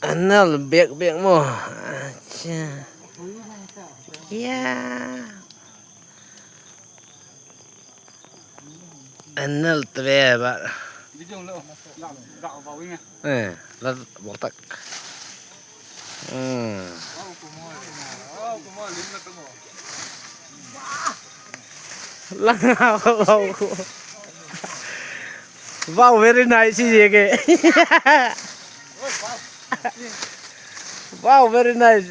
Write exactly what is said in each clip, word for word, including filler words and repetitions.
Anal bek bek mo. Acha. Ya. Anal tve ba. Eh, la bok tak. Hmm. Lang. Wow, very nice, ye ke. Wow, very nice.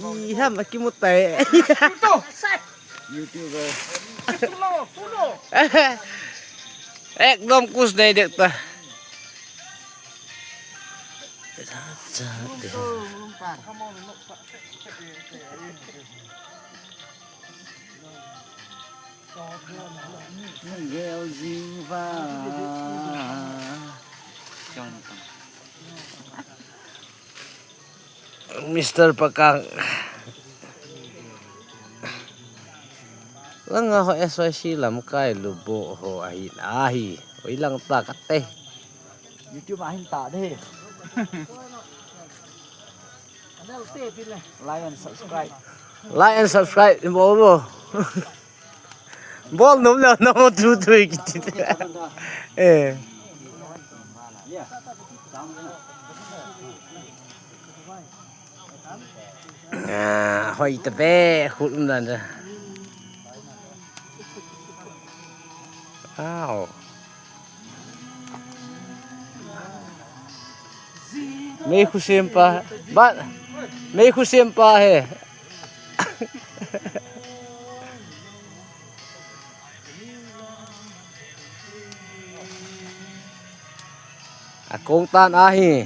Ih, ham akimutai. YouTuber. Ekdom kus dai dek ta. Mister Pakang. Langa ho S Y C lamkai lubo ho ahi ahi. Oi lang ta kate. YouTube ahin ta de. Like and subscribe. Like and subscribe. Bo bo. Bol nom la nom tu tu kiti. Eh. Ah, hoi ta ve, khut um dan da. Wow. Mei khu sem pa. Ba. Mei khu sem pa he. A kong tan ahi.